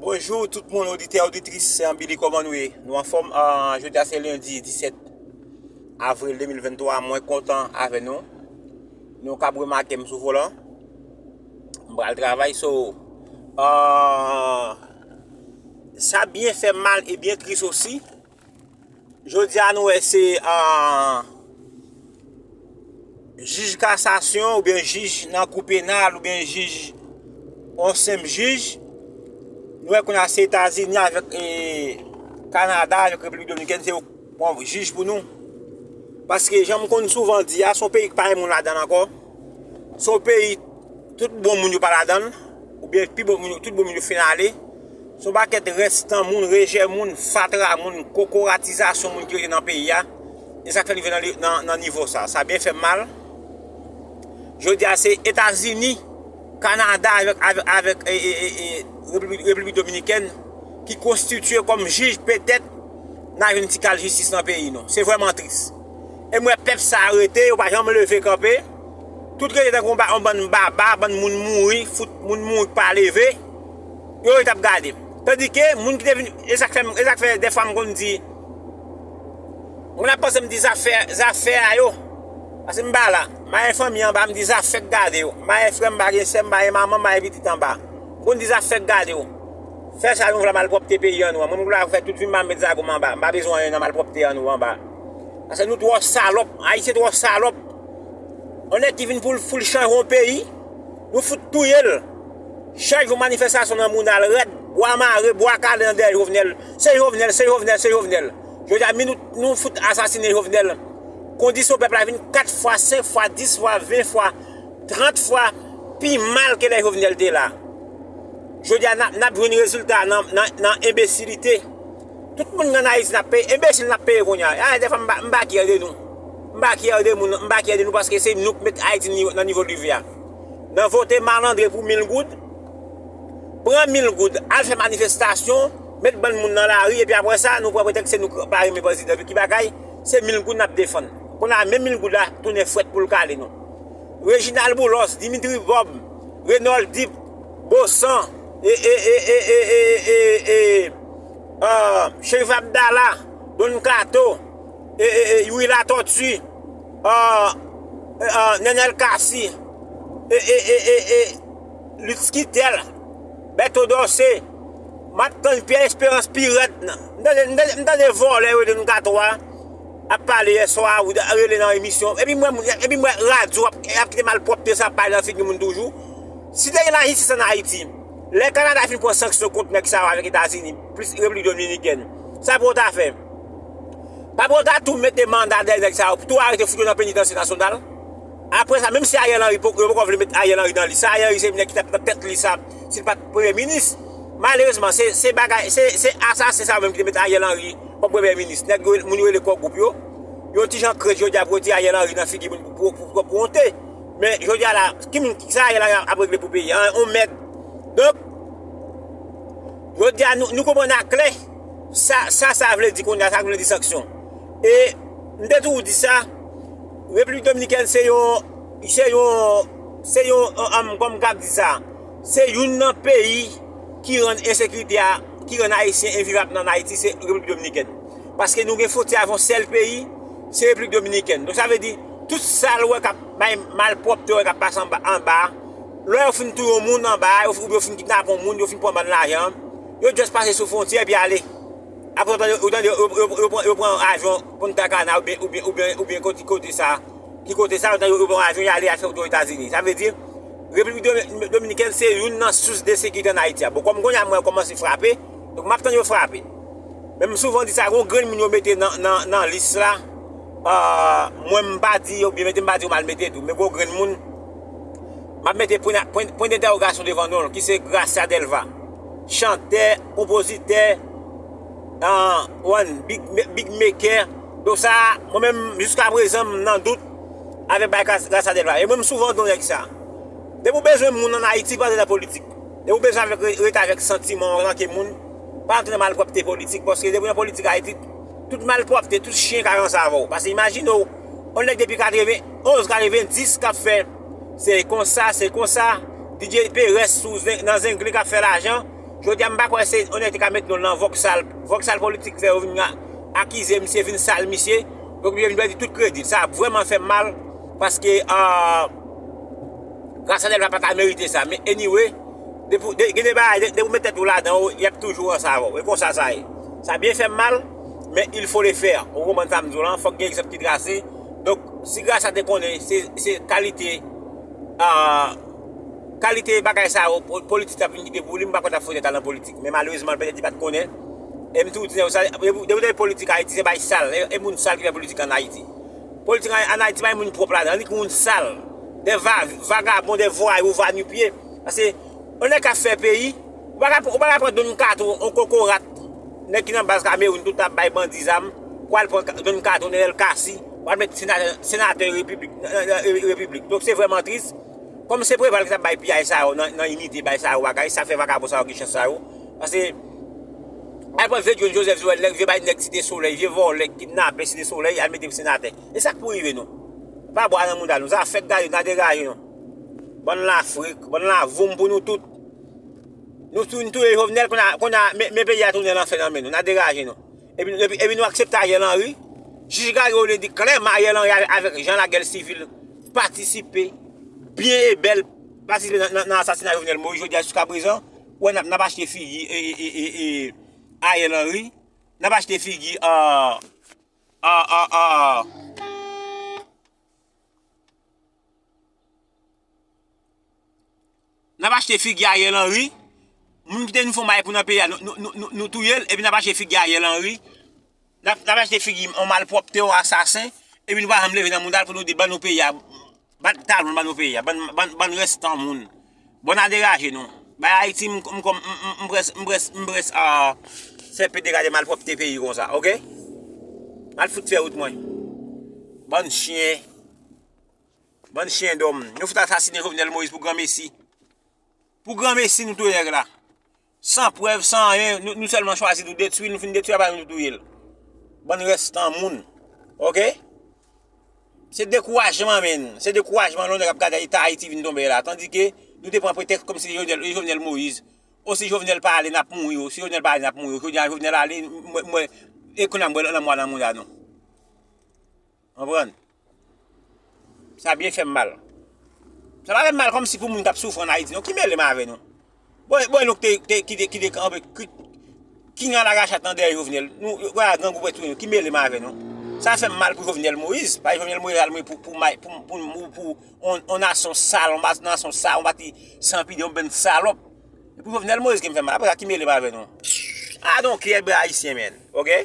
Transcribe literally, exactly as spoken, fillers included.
Bonjou tout moun, oditè, oditris, se Anbili, kòman nou ye? Nou anfòm? Ah, jodi a se lendi disèt avril de mil venntwa, mwen kontan avè nou. Nou kab remake m sou volan. M pral travay, so, ah, sa byen fè mal e byen tris osi. Jodi a nou wè se, ah, jij kasasyon oubyen jij nan kou penal oubyen jij, yon senp jij. Nou wè kounye a se Etazini avèk, e, Kanada avèk Repiblik Dominikèn, se yo pran jij pou nou. Paske jan m konn souvan di a, se yon peyi ki pa gen moun ladan l ankò. Se yon peyi tout bon moun yo pa ladan l, oubyen pi bon moun yo, tout bon moun yo fin ale. Se yon pakèt rèstan moun, rejè moun, fatra moun, kokoratizasyon moun ki rete nan peyi a. E sa k fè n rive nan, nan, nan nivo sa. Sa byen fè m mal. Jodi a se Etazini, Kanada avèk, avèk, avèk, e, e, e, e, Repiblik, Repiblik Dominikèn ki konstitye kòm jij, petèt n a jwenn ti kal jistis nan peyi nou. Se vrèman tris. E m wè pèp sa a rete, yo pa janm leve kanpe. Tout rete tankou yon ba-, yon bann baba, bann moun mouri, fout moun mouri k pa leve. Yo rete ap gade. Tandike moun ki te vin, e sa k fè, e sa k fè dèfwa m konn di, moun ap panse m di zafè, zafè a yo. Paske m pa la. M pa gen fanmi anba, m di zafè k gade yo. M pa gen frè, m pa gen sè, m pa gen manman, m pa gen pitit anba. M konn di zafè k gade yo. Fè sa nou vle, malpwòpte peyi an nou an. Mwen, m vle fè tout vi m, m pa met zago m anba. M pa bezwen anyen nan malpwòpte an nou anba. Paske nou twò salòp. Ayisyen twò salòp. Yon nèg ki vin pou l, pou l chanje yon peyi, nou fout touye l. Chak jou manifestasyon nan mounn al rèd, bwa mare, bwa kale nan dèyè Jovenel. Se Jovenel, se Jovenel, se Jovenel. Jodi a, minit nou fout asasinen Jovenel. Kondisyon pèp la vin kat fwa, senk fwa, dis fwa, ven fwa, trant fwa pi mal ke lè Jovenel te la. Jodi a, n ap, n ap jwenn rezilta nan, nan, nan enbesilite. Tout moun ki ann Ayiti n ap peye, enbesil n ap peye kounye a. A, dèfwa m pa, m pa kyè de nou. M pa kyè de moun, m pa kyè de nou paske se nou k met Ayiti ni-, nan nivo l rive a. Nan vote malandren pou mil goud, pran mil goud, al fè manifestasyon, met bann moun nan lari, epi apre sa, nou pran pretèks se nou k pa renmen prezidan. Epi ki bagay? Se mil goud n ap defann. Kounye a, menm mil goud la tounen frèt pou l kale nou. Reginald Boulos, Dimitri Vorbe, Renold Deep, Bosan, e, e, e, ah, Cherif Abdallah, Don Kato, e, e, e, Youri Latortue, ah, e, ah, Nenel Cassy, e, e, e, e, e, Lutz Quitel, Berto Dorcé, m ap tann Pierre Espérance pi rèd nan. M tande, m tande, m tande vòlè yo Don Kato a ap pale yèswa, ou rele nan emisyon. Epi m wè moun, epi m wè radyo ap, ap kite malpwòpte sa ap pale nan figi moun toujou. Si te gen lajistis ann Ayiti, lè Kanada fin pran sanksyon kont nèg sa yo avèk Etazini, plis Repiblik Dominikèn, sa pou yo ta fè? Pa pou yo ta tou mete manda dèyè nèg sa yo, pou tou arete fout yo nan penitansye nasyonal? Apre sa, menm si Ariel Henry, poko, yo poko vle met Ariel Henry nan lis sa, Ariel Henry se nèg ki t ap nan tèt lis sa, si l pa t premye minis. Malerezman, se, se bagay, se, se asasen sa yo menm ki te met Ariel Henry kòm premye minis. Nèg yo, moun yo rele Core Group yo, yo ti jan krent jodi a pou yo di Ariel Henry nan figi moun pou, pou, pou, pou pwòp wonte. Men jodi a la, ki moun, ki sa Ariel Henry ap regle pou peyi a? Yon mèd. Donk, jodi a, nou, nou konprann aklè sa, sa, sa vle di kounye a, sa vle di sanksyon. E m te toujou di sa, Repiblik Dominikèn se yon, se yon, se yon, um, kòman m kab di sa, se youn nan peyi ki rann ensekirite a, ki rann Ayisyen envivab nan Ayiti, se Repiblik Dominikèn. Paske nou gen fwontyè avè yon sèl peyi, se Repiblik Dominikèn. Donk sa vle di, tout sa l wè k ap bay malpwòpte, wè k ap pase anba, anba, lè yo fin touye yon moun anba, yo, oubyen yo fin kidnape yon moun, yo fin pran bann lajan, yo just pase sou fwontyè epi ale. Apre, ou tande, ou tande, yo, yo, yo, yo pran, yo pran avyon Punta Cana oubyen, oubyen, oubyen, oubyen kote, kote sa, ki kote sa, ou tande, yo, yo pran avyon, y ale, y al fè wout yo Etazini. Sa vle di, Repiblik Domi-, Dominikèn se youn nan sous de sekirite ann Ayiti a. Bon, kòm kounye a mwen kòmanse frape, donk m ap tann yo frape. Men m souvan di sa, gon grenn moun yo mete nan, nan, nan lis la, ah, mwen m pa di yo byen mete, m pa di yo mal mete tou, men gon grenn moun, m ap mete pwen, pwen, pwen dentèwogasyon devan non l, ki se Gracia Delva. Chantè, konpozitè, ah, one, big, big maker. Donk sa, mwen menm, jiska prezan, m nan dout avèk bagay Gracia Delva. E mwen, m souvan di yon nèg sa. Depi w bezwen moun ann Ayiti, pa antre nan politik. Depi w bezwen avèk, re-, rete avèk santiman w antanke moun, pa antre nan malpwòpte politik, paske depi w nan politik Ayiti, tout malpwòpte, tout chen ka ranse avè w. Paske imajine w, yon nèg depi katreven onz, katreven dis k ap fè, se konsa, se konsa, D J Perez sou zen-, nan Zengle k ap fè lajan, Jodi a, m pa kwè se onète ka mete nou nan vòksal, vòksal politik fè yo vin a- akize misye, vin sal misye. Donk, misye vin pèdi tout kredi. Sa ap vrèman fè m mal, paske, ah, Grâce Anel pa ta merite sa. Men anyway, depi, de, gen de bagay, de, depi w met tèt ou ladan, w, y ap toujou ranse avè w. E konsa sa ye. Sa byen fè m mal, men il faut le faire. Ou konprann sa m di w lan, fòk gen egzanp ki trase. Donk, si Grâce te konnen, se, se kalite, ah, kalite bagay sa yo, po- politik t ap vin kite pou li, m pa kwè t ap fout tèt al nan politik. Men malerezman, petèt li pa t konnen. E m toujou di nèg yo sa, depi w tande politik Ayiti, se bay sal. E, e moun sal ki fè politik ann Ayiti. Politik ann, ann Ayiti, bay moun pwòp ladan, annik moun sal. De va, vagabon, de vwayou, va nu pye. Paske, yon nèg k ap fè peyi, ou pa ka, ou pa ka pran Don Kato, yon kokorat, nèg ki nan baz Kamewoun, tout ap bay bandi zam, pou al pran Don Kato, Nenel Cassy, pou al met senatè, senatè repiblik, nan, nan, nan, repiblik. Donk, se vrèman tris. Kòm se Preval ki t ap bay piyay sa yo nan, nan inite, bay sa yo bagay, sa fè vagabon sa yo gen chans sa yo. Paske, al pran vye John Joseph Joël, nèg vye bay nèg Site Solèy, vye vòlè, kidnapè Site Solèy, al mete senatè. E sa k pou rive nou? Pa bwa nan mouda nou, sa fèk gade, n a degaje nou. Bann lafrik, bann lavoum pou nou tout. Nou tou, nou touye Jovenel, kounye a, kounye a, men, men peyi a tounen lanfè nan men nou, n a degaje nou. Epi, epi, epi nou aksepte Ariel Henry. Jij Gary Olin di klèman Ariel Henry avè- avèk jan lagè sivil patisipe byen e bèl, patisipe nan, nan, nan asasina Jovenel Moïse jodi a jiskaprezan. Ou wè n ap, n ap achte figi e, e, e, e, e, Ariel Henry. N ap achte figi, ah, ah, ah, ah. N ap achte figi Ariel Henry. Moun ki te vin fè yon bagay pou nan peyi a, nou, nou, nou, nou, nou touye l, epi n ap achte figi Ariel Henry. N ap, n ap achte figi yon malpwòpte, yon asasen, epi nou pa janm leve nan mouda l pou nou di, ban nou peyi a, bat talon, ban nou peyi a, bann, bann, bann rèstan moun. Bon, n a degaje nou. Bay Ayiti, m, m, m, m, m près, m près, m près, ah, se pe degade malpwòpte peyi konsa, oke? M al fout fè wout mwen. Bann chen. Bann chen dòm. Nou fout asasinen Jovenel Moïse pou granmesi. Pou granmesi nou touye nèg la. San prèv, san anyen, nou, nou sèlman chwazi nou detwi l, nou fin detwi l, apre nou touye l. Bann rèstan moun. Oke? Se dekourajman, menn. Se dekourajman lè yon nèg ap gade eta Ayiti vin tonbe la. Tandike nou te pran pretèks kòmsi Jovenel, Jovenel Moïse. O si Jovenel pa ale, n ap mouri. O si Jovenel pa ale, n ap mouri. Jodi a, Jovenel ale, mwen, mwen, e kounye a, mwen, lanmò a nan mouda nou. Konprann? Sa byen fè m mal. Sa pa fè m mal kòmsi pou moun k ap soufri ann Ayiti, non. Ki mele m avè nou? Bon, bon, nou te, te, ki te, ki te kanpe, ki, ki nan lagachat nan dèyè Jovenel. Nou, wè, grangou prèt touye nou. Ki mele m avè nou? Sa fè m mal pou Jovenel Moïse. Paske Jovenel Moïse al mouri pou, pou, may- pou, pou, pou, pou on, on nasyon sal, on ba- nasyon sal, on pati san pidè, on bann salòp. E pou Jovenel Moïse ki m fè mal. Apre sa, ki mele m avè nou? I don't care, bra ayisyen, man. Oke?